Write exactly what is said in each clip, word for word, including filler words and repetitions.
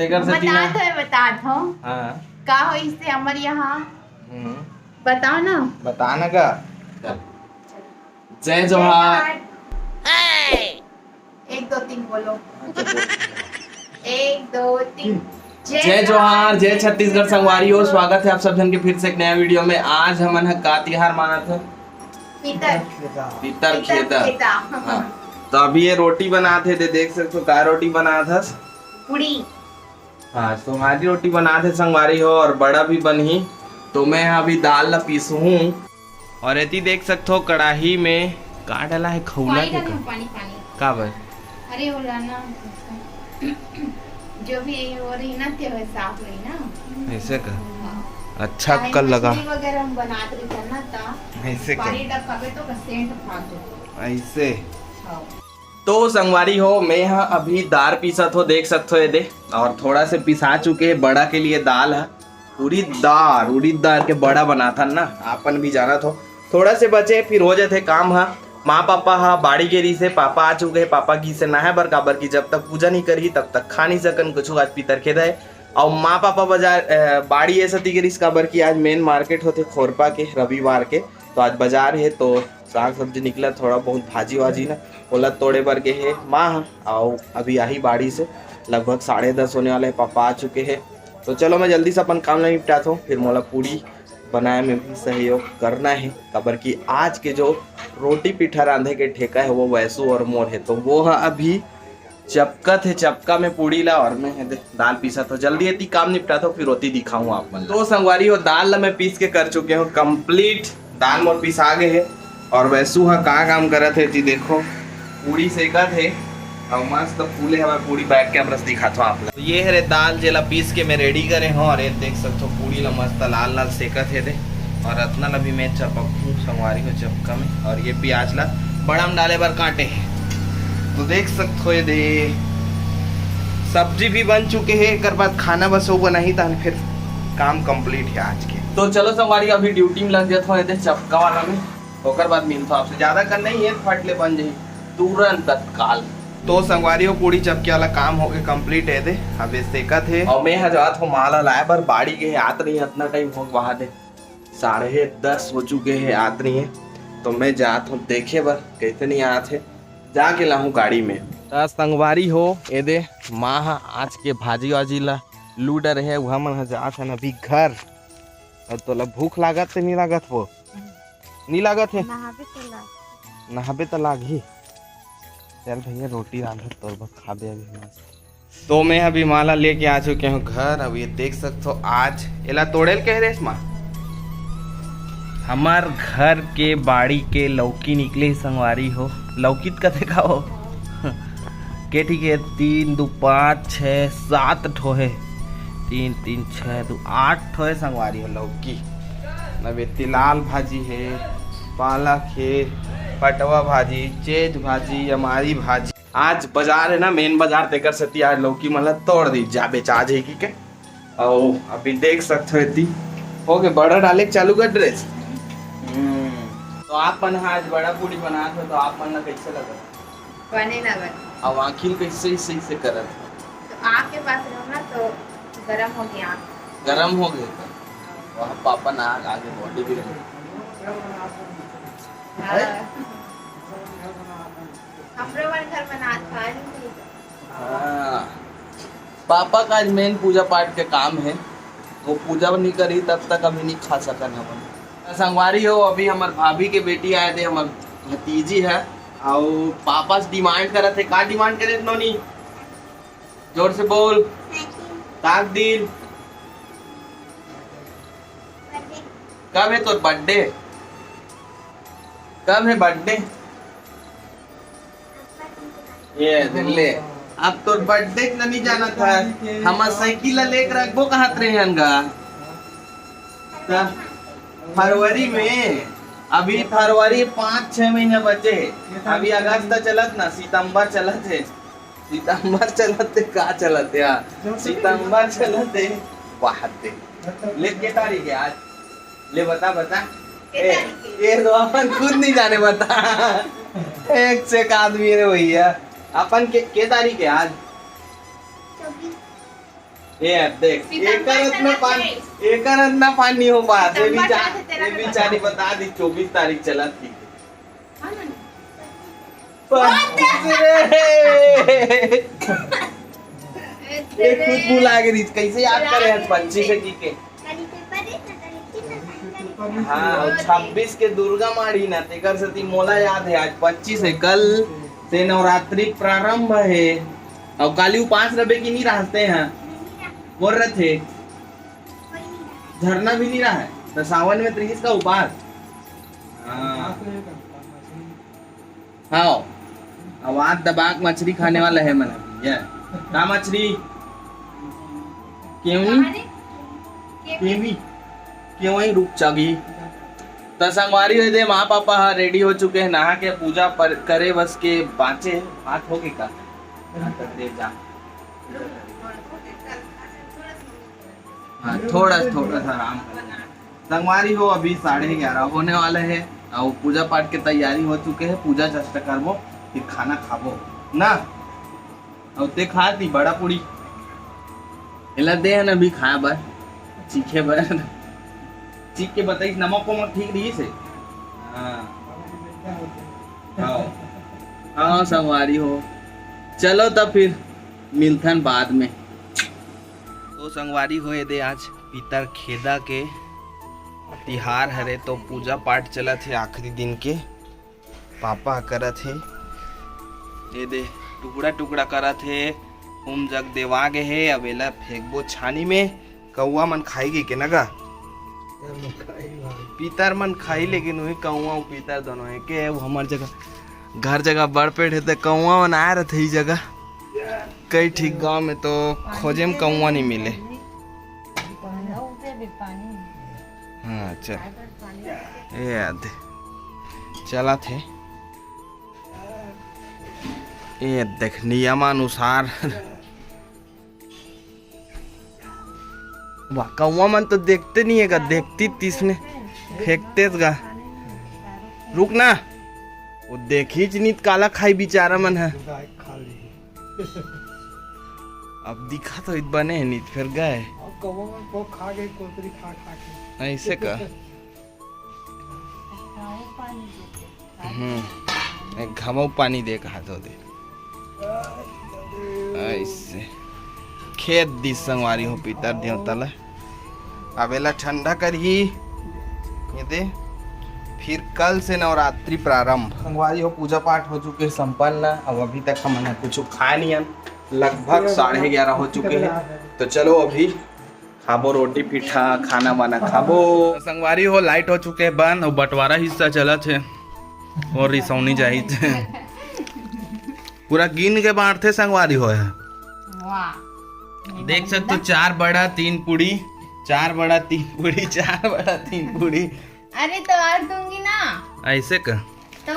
एकर सेती ना। बतात हो, बतात हो। हाँ। का होइस हे हमर यहाँ? हम्म। बताओ ना। बता ना का। जय जोहार। एक दो तीन बोलो। एक दो तीन। जय जोहार, जय छत्तीसगढ़ संगवारी हो। स्वागत है आप सब जन के फिर से एक नया वीडियो में। आज हमन ह का तिहार मानत ह? पितर। पितर खेता। खेता। हाँ। तो अभी ये रोटी बनात हे, दे देख सकते हो का रोटी बनात हस। पूड़ी। हाँ, तुम्हारी रोटी बनात हे संगवारी हो, और बड़ा भी बनही। तो मैं अभी दाल ला पीसहूँ, और एती देख सकते हो कढ़ाई में का डला है, खौला पानी के डालो, का? पानी, पानी। का बर? अरे, वो लाना, उसका जो भी ये हो रही ना, ते वैसे साफ रही ना। ऐसे का? हाँ। अच्छा चाहे कल लगा। मछली वगैरह हम बनात रही था ना, ता ऐसे का? पानी डबकाबे तो ओकर सेंट भाग जाता। ऐसे। हाँ। तो संगवारी हो, मैं हा अभी दार पीसत हो, देख सकते हो ये दे, और थोड़ा से पिसा चुके है बड़ा के लिए दाल है। उड़ीद दार, उड़ीद दार के बड़ा बनाथन ना, आपन भी जानत हो। थोड़ा से बचे, फिर हो जाथे काम हा। माँ पापा हा बाड़ी गे रहिस हे, पापा आ चुके हे, पापा गिस हे नहाए बर, काबर कि जब तक पूजा नहीं करही तब तक खा नहीं सकन कुछ। आज पितर खेदा है, और माँ पापा बाजार, अ, बाड़ी ऐसा ती गे रहिस, काबर कि आज मेन मार्केट होथे खोरपा के रविवार के, तो आज बाजार है, तो साग सब्जी निकला, थोड़ा बहुत भाजी वाजी ना, ओला तोड़े बर गे हे माँ हा। और अभी आही बाड़ी से, लगभग साढ़े दस होने वाला है, पापा आ चुके हैं। तो चलो, मैं जल्दी से अपन काम ला निपटात हूँ, फिर मोला पूड़ी बनाए में भी सहयोग करना है, काबर कि आज के जो रोटी पीठा रांधे के ठेका है, वो वैसू और मोर है, तो वो हा अभी चपकत है, चपका में पूड़ी ला, और मैं है दे दाल पीसत हो। जल्दी एती काम निपटात हो, फिर ओती दिखाऊँ आप मन ला। तो संगवारी हो, दाल ला मैं पीस के कर चुके हूँ कंप्लीट। दाल मोर पिसा गे हे, और वैसू हा का काम करत हे, एती देखो, पूड़ी सेकत हे, और मस्त फूले हवय पूड़ी। बैठ के हमरस दिखात हो आप ला। तो ये हरे दाल, जेला पीस के मैं रेडी करे हूँ, और ये देख सकते हो, पूड़ी ला मस्त लाल लाल सेकत हे दे, और अतना ला भी मैं चपकहूँ संगवारी हो चपका में। और ये प्याज ला बड़ा में डाले बर काटे हे, तो देख सकते हो ये दे, सब्जी भी बन चुके हे, एकर बाद खाना बस वो बनाही, तहन फिर काम कंप्लीट है आज के। तो चलो संगवारी, अभी ड्यूटी में लग जात हो ये दे चपका वाला में, ओकर बाद मिलत हो आपसे। ज्यादा कर नहीं है, फट ले बन जाही तुरंत तत्काल। तो संगवारी हो, पूड़ी चपके वाला काम हो गए कंप्लीट है दे, अब ये सेकत हे। और मैं हा जात हो माला लाए बर, बाड़ी गे हे, आत नहीं, अतना टाइम हो वहा दे, साढ़े दस हो चुके हे, आत नहीं है, तो मैं जात हूँ देखे बर कैसे नहीं आत हे, जाके लाहूँ गाड़ी में। त संगवारी हो, ए दे माँ हा आज के भाजी वाजी ला लू डरे हे, उहा मन हा जात हन अभी घर। और तोला भूख लागत ते नहीं लागत वो? नहीं लागत हे? नहाबे तो लाग। नहाबे तो लागही। चल भैया, रोटी रांधत तोर बर खाबे अभी मस्त। तो मैं अभी माँ ला लेके आ चुके हूँ घर। अब ये देख सकते हो, आज एला तोड़े ल कह रहे माँ। हमार घर के बाड़ी के लौकी निकले हे संगवारी हो। लौकी त कथे का हो? के ठीक है, तीन दू पाँच छः सात ठो हे। तीन तीन छः दू आठ ठो हे संगवारी हो लौकी। अब एती लाल भाजी हे, पालक हे, पटवा भाजी, चेज भाजी, अमारी भाजी। आज बाजार है ना, मेन बाजार, तेकर सेती आज लौकी मन ला तोड़ दी जा, बेचा जाही कहिके। अउ अभी देख सकत हो एती हो गे, बड़ा डाले के चालू कर ड्रेस। हम्म, तो आप मन हा आज बड़ा पूड़ी बनात हो, तो आप मन ला कैसे लगत? बने लगत। अब आँखी ल कैसे, ऐसे, ऐसे करत हो? तो आग के पास रहो ना, तो गरम हो गया। गरम हो गए तो वहाँ पापा ना आगे बॉडी भी हाँ। हमरो मन घर बनात था, नहीं? हाँ, पापा का आज मेन पूजा पाठ के काम है, वो पूजा नहीं करी तब तक अभी नहीं खा सकन हमन। संगवारी हो, अभी हमार भाभी के बेटी आए थे, हमार भतीजी है, और पापा से डिमांड करत हे। का डिमांड करे नोनी? जोर से बोल। ताक दिल। कब है तोर बर्थडे? कब है बर्थडे? ये दिल्ले, अब तोर बर्थडे के नहीं जानत हे। हम साइकिल ला लेके रखबो कहत रहे हन गा। त फरवरी में, अभी फरवरी पाँच छह महीना बचे हे। अभी अगस्त चलत ना, सितंबर चलत है। सितंबर चलत है, का चलत है यार? सितंबर चलत है। वाह दे। ले, के तारीख है आज? ले बता, बता। के ए, तारीख है? ये तो अपन खुद नहीं जाने, बता। एक से एक आदमी रे भैया। अपन के, के तारीख है आज? चौबीस। ये देख, सितंबर एकर इतना चलत पानी, हे। एकर इतना पानी हो पात। ये सितंबर बेचा-, चलत हे, तेरा ये तो बेचारी बता। बता दी, चौबीस तारीख चलत थी। हाँ ना? पच्चीस रे। ये खुद भुला गई, कैसे याद करे आज पच्चीस है जी के? हाँ, अउ छब्बीस के दुर्गा माड़ी ना, तेकर सेती मोला याद है, आज पच्चीस है, कल से नवरात्रि प्रारंभ है। अउ काली उपास रबे कि नहीं रहते हैं? बोल रहे थे, झरना भी नहीं रहा है, तो सावन में तो इसका उपास। हाँ। हाँ, आवाज दबा के मछली खाने वाला है मन। ये का मछली? केवनी? केवी? केवई रुक जागी। त संगवारी हो दे, माँ पापा ह रेडी हो चुके हैं, नहा के पूजा पर करे बस के बाँचे। हाथ हो गई का? हाथ कर दे जा। हाँ, थोड़ा थोड़ा सा आराम कर। संगवारी हो, अभी साढ़े ग्यारह होने वाले हैं और पूजा पाठ के तैयारी हो चुके हैं। पूजा जस्ट करबो, फिर खाना खाबो ना। और ते खा दी बड़ा पूड़ी, एला दे हन अभी खाए बर, चीखे बर। चीख के बताइस नमक वमक ठीक रही से। हाँ। हाँ। हाँ, संगवारी हो, चलो तब फिर मिलथन बाद में। तो संगवारी हो, ये दे आज पितर खेदा के तिहार हरे, तो पूजा पाठ चलत हे आखिरी दिन के। पापा करत हे, ये दे टुकड़ा टुकड़ा करत हे। ओम जग देवा गे हे, अब एला फेंकबो छानी में। कौआ मन खाई गे के नगा, पितर मन खाई, लेकिन वही कौआ अउ पितर दोनों हे के। वो हमर जगह, घर जगह बड़ पेड़ हे, त कौआ मन आए रथे ई जगह। कई ठीक गांव में तो खोजे में कौआ नहीं मिले। हाँ, चल। ए याद चला थे। ए देख, नियमानुसार। वाह, कौआ मन तो देखते नहीं है गा, देखती तीसने फेंकते गा। रुक ना, वो देखी च नित काला खाई बेचारा मन है। अब दिखा तो इत बने है नित, फिर गए। अब कौआ मन को खा गए कोतरी खा खा के। ऐसे का? हम्म, एक घमऊ पानी दे कहा तो दे। ऐसे खेत दी संगवारी हो पितर देवता ला। अब एला ठंडा करही। ये दे, फिर कल से नवरात्रि प्रारंभ। संगवारी हो, पूजा पाठ हो चुके संपन्न। अब अभी तक हमन कुछ खाए नहीं हन, लगभग साढ़े ग्यारह हो चुके हैं। तो चलो अभी खाबो रोटी पीठा, खाना वाना खाबो। संगवारी हो, लाइट हो चुके बंद, अउ बंटवारा हिस्सा चलत हे, और रिसौनी जाही थे। पूरा गिन के बांटथे संगवारी हो। वाह। देख सकते हो, चार बड़ा तीन पूड़ी, चार बड़ा तीन पूड़ी, चार बड़ा तीन पूड़ी। अरे तो और दूंगी ना। ऐसे का? तो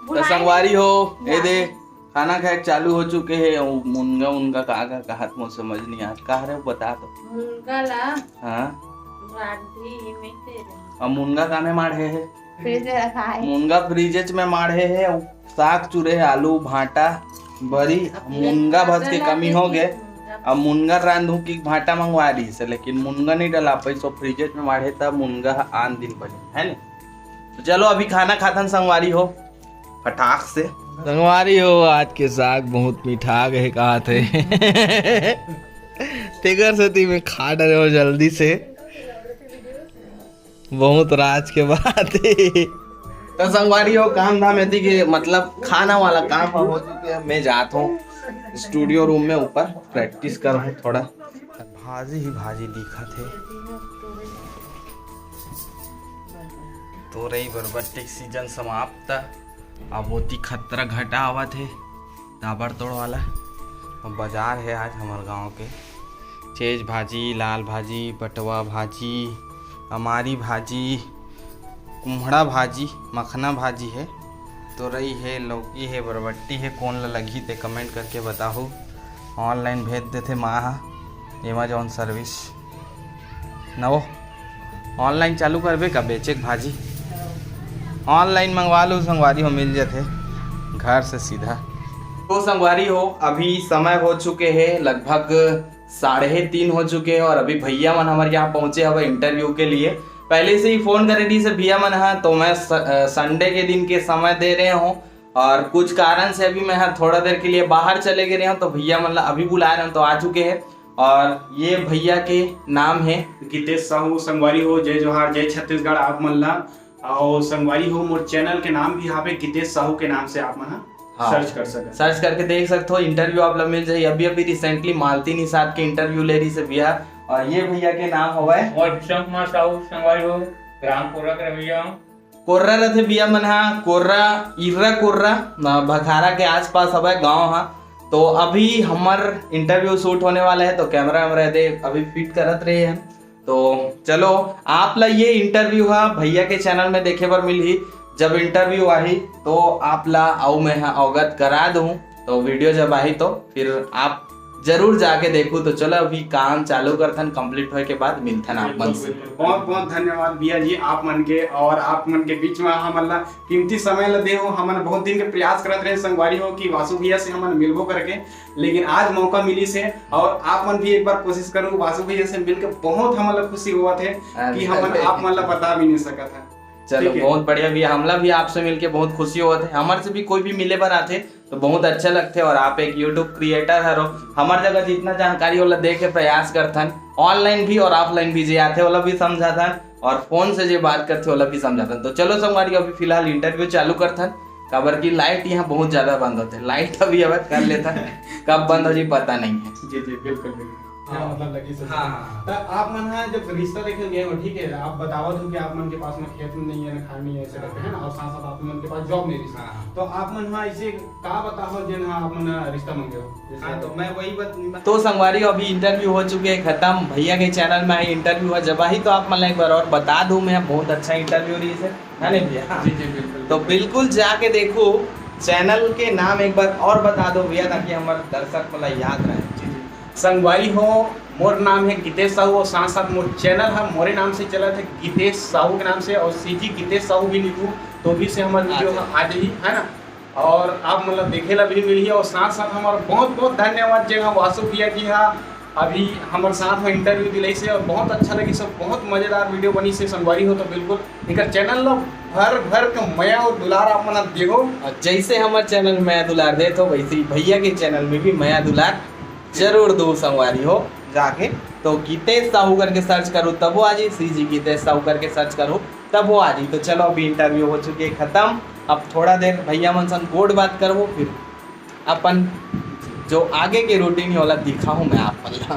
तो संगवारी हो, ये दे, खाना खाए के चालू हो चुके हे। अउ मुनगा उनगा का का कहत, मोर समझ नहीं आत। का हरे, बता तो। मुनगा ला हाँ। रांधी में से रे। अब मुनगा का में माढ़े हे? फ्रिज में रखा है। मुनगा फ्रिज में माढ़े हे। अउ साग चुरे हे, आलू, भांटा, बरी। अब मुनगा भस के कमी हो गए। मुनगा अब मुनगा रांधू की भांटा मंगवा रही से, लेकिन मुनगा नहीं डला पैसो फ्रिज में माढ़े, तब मुनगा आन दिन बने, है नी? तो चलो अभी खाना खाथन संगवारी हो, फटाक से। संगवारी हो, आज के साग बहुत मीठा गए कहा थे। तेकर सेती में खा डरे हो जल्दी से। बहुत राज के बात है। तो संगवारी हो, काम धाम यदि के मतलब खाना वाला काम हो चुके, मैं जात हूँ स्टूडियो रूम में ऊपर प्रैक्टिस कर हूँ थोड़ा। भाजी ही भाजी दिखत हे। तोरई बरबट्टी के सीजन समाप्त। अब ओती खतरा घटा आवत हे, ताबड़तोड़ वाला। अब बाजार हे आज हमर गांव के। चेज भाजी, लाल भाजी, पटवा भाजी, अमारी भाजी, कुम्हड़ा भाजी, मखना भाजी हे, तोरई हे, लौकी हे, बरबट्टी हे। कोन ला लगही ते कमेंट करके बताहू। ऑनलाइन भेज देथे माँ ह, Amazon सर्विस। नवो, ऑनलाइन चालू करबे का बेचे के भाजी? ऑनलाइन मंगवा लो संगवारी हो, मिल जाथे घर से सीधा। तो संगवारी हो, अभी समय हो चुके हे लगभग साढ़े तीन हो चुके हैं और अभी भैया मन हमारे यहाँ पहुँचे हवे इंटरव्यू के लिए। पहले से ही फोन करे रहिस हे भैया मन हा, तो मैं स-, अ, संडे के दिन के समय दे रहे हूँ और कुछ कारण से अभी मैं हा थोड़ा देर के लिए बाहर चले गए रहे हूँ, तो भैया मन ला अभी बुला रहे हूँ, तो आ चुके हैं। और ये भैया के नाम है गीतेश साहू। संगवारी हो, जय जोहार, जय छत्तीसगढ़ आप मन ला। और संगवारी हो, मोर चैनल के नाम भी यहाँ पे गीतेश साहू के नाम से आप मन हा हाँ। सर्च कर सकत। सर्च करके देख सकते हो, इंटरव्यू आप ला मिल जाए। अभी अभी रिसेंटली मालती निषाद के इंटरव्यू ले रहिस हे भैया। और ये भैया के नाम हवे और भीषण कुमार साहू। संगवारी हो, ग्राम कोर्रा के रहे भैया। कोर्रा रथे भैया मन हा, कोर्रा, इर्रा कोर्रा, अ, भखारा के आसपास हवे गांव हा। तो अभी हमर इंटरव्यू शूट होने वाला है, तो कैमरा वैमरा दे अभी फिट करत रहे हैं। तो चलो, आप ला ये इंटरव्यू हा भैया के चैनल में देखे बर मिलही। जब इंटरव्यू आही तो आप ला अउ मैं हा अवगत करा दूँ। तो वीडियो जब आही तो फिर आप जरूर जाके देखू। तो चलो, अभी काम चालू करथन, कंप्लीट होए के बाद मिलथन आप मन से। बिल्कुल, बिल्कुल। बहुत बहुत धन्यवाद भैया जी आप मन के, और आप मन के बीच में हमन ला कीमती समय ला दे हो। हमन बहुत दिन के प्रयास करत रहे संगवारी हो कि वासु भैया से हमन मिलबो करके, लेकिन आज मौका मिलिस हे। और आप मन भी एक बार कोशिश करो, वासु भैया से मिलके बहुत हमन ला खुशी होवत हे अरे, कि हमन अरे। आप मन ला बता भी नहीं सकत हे। चलो, ठीक है। बहुत बढ़िया भैया, हमला भी आपसे मिलके बहुत खुशी होवत हे। हमर से भी कोई भी मिले बर आथे तो बहुत अच्छा लगथे। और आप एक YouTube क्रिएटर हरो, हमर जगह जितना जानकारी ओला दे के प्रयास करथन, ऑनलाइन भी और ऑफलाइन भी, जे आथे ओला भी समझाथन और फोन से जे बात करथे ओला भी समझाथन। तो चलो संगवारी, अभी फिलहाल इंटरव्यू चालू करथन, काबर कि लाइट यहाँ बहुत ज्यादा बंद होथे। लाइट अभी अब कर लेथन, कब बंद हो जी पता नहीं है। जी जी, बिल्कुल बिल्कुल। हाँ, मतलब लगी से। हाँ, हाँ। त आप मन हा जब रिश्ता देखे गए हो, ठीक है, आप बतावत हो कि आप मन के पास में खेत नहीं है, ना खान नहीं है, ऐसे करके, है ना, और साथ साथ आप मन के पास जॉब नहीं रही। हाँ। तो आप मन हा ऐसे का बताओ जेन हा आप मन रिश्ता मांगे हो? जैसे हाँ, तो मैं वही बत-, तो संगवारी हो, अभी इंटरव्यू हो चुके हैं खत्म। भैया के चैनल में इंटरव्यू है, जब आही तो आप मन ला एक बार और बता दूं मैं, बहुत अच्छा इंटरव्यू रहिस हे, है ना भैया? जी जी, बिल्कुल। तो बिल्कुल जाके देखो चैनल के नाम एक बार और बता दो भैया, ताकि हमारे दर्शक मन ला याद रहे। जी जी। संगवारी हो, मोर नाम है गीतेश साहू और साथ साथ मोर चैनल है, मोरे नाम से चलत है, गीतेश साहू के नाम से, और सीजी गीतेश साहू भी लिखू तो भी से हमारे वीडियो आ जाए। आ जाही, है ना। और आप मतलब देखे ला भी मिलही, और साथ साथ हमारा बहुत बहुत धन्यवाद जे हम वासु भैया जी हा अभी हमारे साथ में इंटरव्यू दिलाइस हे, और बहुत अच्छा लगिस हे, बहुत मजेदार वीडियो बनिस हे संगवारी हो। तो बिल्कुल एकर चैनल ला भर भर के मया और दुलार आप मन देहो। और जैसे हमारे चैनल में मया दुलार देत हो, वैसे ही भैया के चैनल में भी मया दुलार जरूर दो संगवारी हो जाके। तो गीतेश साहू करके सर्च करो तबो आ जी, सीजी गीतेश साहू करके सर्च करो तबो आ जी। तो चलो, अभी इंटरव्यू हो चुके खत्म। अब थोड़ा देर भैया मन संग गोठ बात करबो, फिर अपन जो आगे के रूटीन हे ओला दिखाहूँ मैं आप मन ला।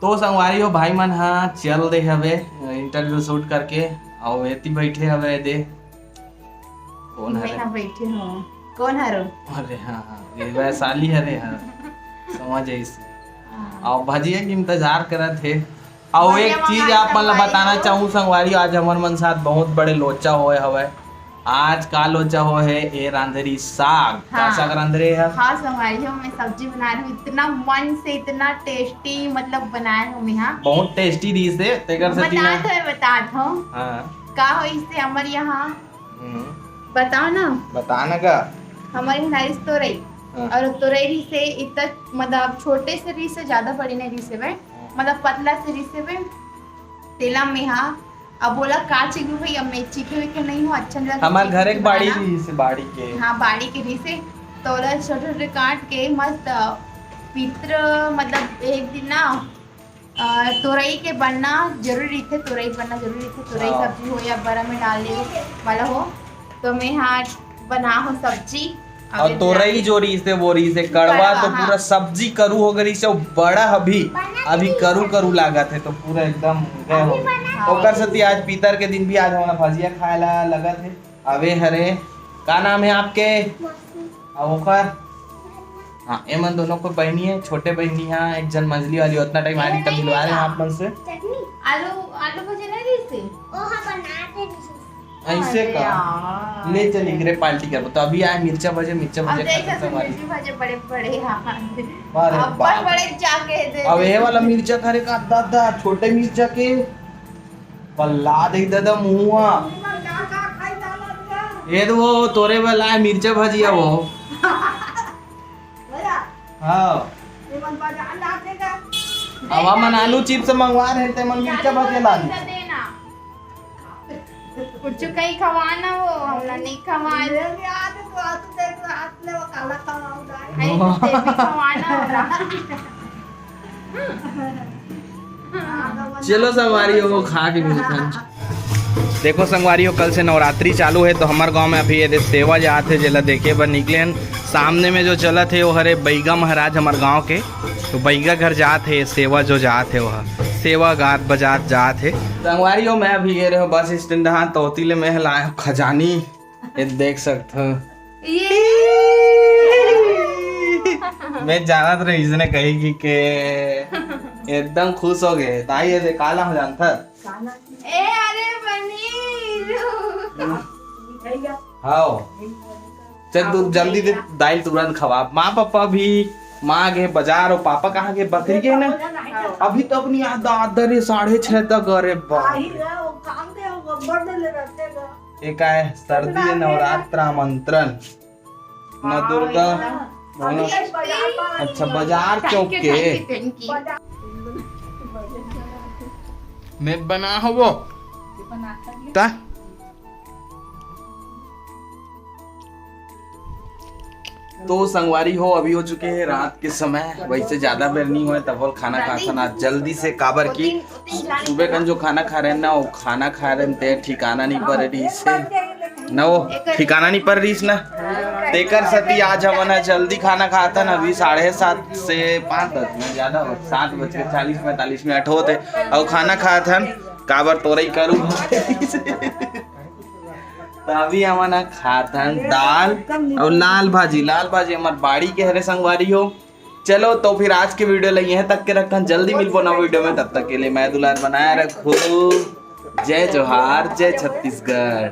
तो संगवारी हो, भाई मन हा चल दे हवे इंटरव्यू शूट करके, अउ एती बैठे हवे दे। कौन मैं हरे? यहाँ बैठे हूँ। कौन हरो? अरे हाँ, हाँ, ये वैशाली हरे, हाँ, समझ आइस। हाँ। अउ भजिया के इंतजार करत हे। अउ एक भजिया चीज मंगाए आप मन ला संगवारी बताना हो। चाहूँ संगवारी, आज हमर मन साथ बहुत बड़े लोचा होए हवय। आज का लोचा होए हे? ए रांधरी साग। का हाँ। साग रांधरे हे? हाँ संगवारी हो, मैं सब्जी बना रही हूँ, इतना मन से, इतना टेस्टी, मतलब बनाए हूँ मैं। हाँ, बहुत टेस्टी रहिस हे, तेकर से बता तीन तो, बता तो। हाँ। का होइस हे हमर यहाँ? हम्म। बताओ ना। बता ना का? हमर यहाँ रहिस तोरई। हाँ। और तोरई रहिस हे इतना, मतलब छोटे से रहिस हे, ज्यादा बड़ी नहीं रहिस हे बे। हाँ। मतलब पतला से रहिस हे बे। तेला में हा, अब बोला का चीज भाई, अब मैं चीखे वीखे नहीं हूँ, अच्छा नहीं लगा हमार चीखे घर एक वीखे बाड़ी बनाना। रहिस हे, बाड़ी के। हाँ, बाड़ी के रहिस हे। तोला छोटे छोटे काट के मस्त पित्र, मतलब एक दिन ना अ, तोरई के बनना जरूरी रहिथे, तोरई बनना जरूरी रहिथे, तोरई हाँ। सब्जी हो या बरा में डाले वाला हो, तो मैं हा बना हो सब्जी। अउ अभी तोरई बना जो रहिस हे, वो रहिस हे कड़वा, कड़वा, तो हाँ। पूरा सब्जी करू हो गई रहिस हे, बड़ा अभी, बना अभी के करू, दिखा। करू लागत हे, तो पूरा एकदम गए हो। अभी बना हाँ। ओकर सेती आज पितर के दिन भी आज हमन भजिया खाए ला लगत हे। अबे हरे, का नाम हे आपके? मौसी। अउ ओकर? हाँ, एमन दोनों को बहिनी हे, छोटे बहिनी हा, एक झन मझली वाली, उतना टाइम आली तब मिलवा रहे हैं आप मन से। चटनी? आलू, आलू भुजिया नहीं रहिस हे? ओहा बनाते रहिस। ऐसे अरे का? यार। ले चल, इकरे पार्टी करबो। तो अभी आए मिर्चा भजे, मिर्चा अब भजे देख खत्म सकते संगवारी। मिर्ची भजे बड़े बड़े, हाँ। अरे अब बाप। बड़े जाके दे अब दे। ये वाला मिर्चा खा रे का दादा, छोटे मिर्चा के पल्ला देख दादा मुँह हा। ये तो वो तोरे वाला है मिर्चा भजिया वो। हाँ। ये मन बाजार लाते का? अब हमन आलू चिप्स मंगवा रहे, ते मन मिर्चा भजिया ला दे। कुछ कहीं खवाना हो, हमला नहीं खवाए। खवाना होला। चलो संगवारी हो, खा के मिलथन। देखो संगवारी हो, कल से नवरात्रि चालू है, तो हमर गांव में अभी ये दे सेवा जात है, जेला देखे बर निकले हन। सामने में जो चलत है, वो हरे बैगा महाराज हमर गांव के। तो बैगा घर जात है, सेवा जो जात है, वह सेवा गात बजात जात है। संगवारी हो, मैं अभी ये रहे बस स्टैंड, हाँ, तोती ले मैं लाए हूँ खजानी, ये देख सकत हो। ये मैं जानत रही, इसने कही कि के एकदम खुश हो गए। ताई, ये दे काला हो जानत। ए, अरे बनी। हाओ, चल तू जल्दी दे, दाई तुरंत खवा। माँ पापा भी, माँ गे बाजार और पापा कहाँ गे? बकरी गे ना। अभी तो अपनी याद आदर है, साढ़े छह तक। अरे बाप रे। ये का है? सर्दी है, नवरात्र आमंत्रण। ना दुर्गा, ना। अच्छा, बाजार चौक के। मैं बना हो वो। ता? तो संगवारी हो, अभी हो चुके हैं रात के समय, वैसे ज्यादा बेर नहीं हुए, तब खाना खाथन आज जल्दी से, काबर की सुबह कन जो खाना खा रहे हैं ना, वो खाना खा रहे हैं, ते ठिकाना नहीं पड़ रही से ना, वो ठिकाना नहीं पड़ रही ना, तेकर सती आज हमन ह जल्दी खाना खाथन। अभी साढ़े सात से पाँच बज में ज्यादा हो, सात बज के चालीस पैंतालीस मिनट होते, और खाना खाथन, काबर तोरई करू। तो अभी हमन ह खाथन दाल और लाल भाजी। लाल भाजी हमर बाड़ी के हरे संगवारी हो। चलो तो फिर आज के वीडियो ल इहें तक के रखथन, जल्दी मिलबो नवा वीडियो में, तब तक के लिए मैं दुलार बनाए रखो। जय जोहार, जय छत्तीसगढ़।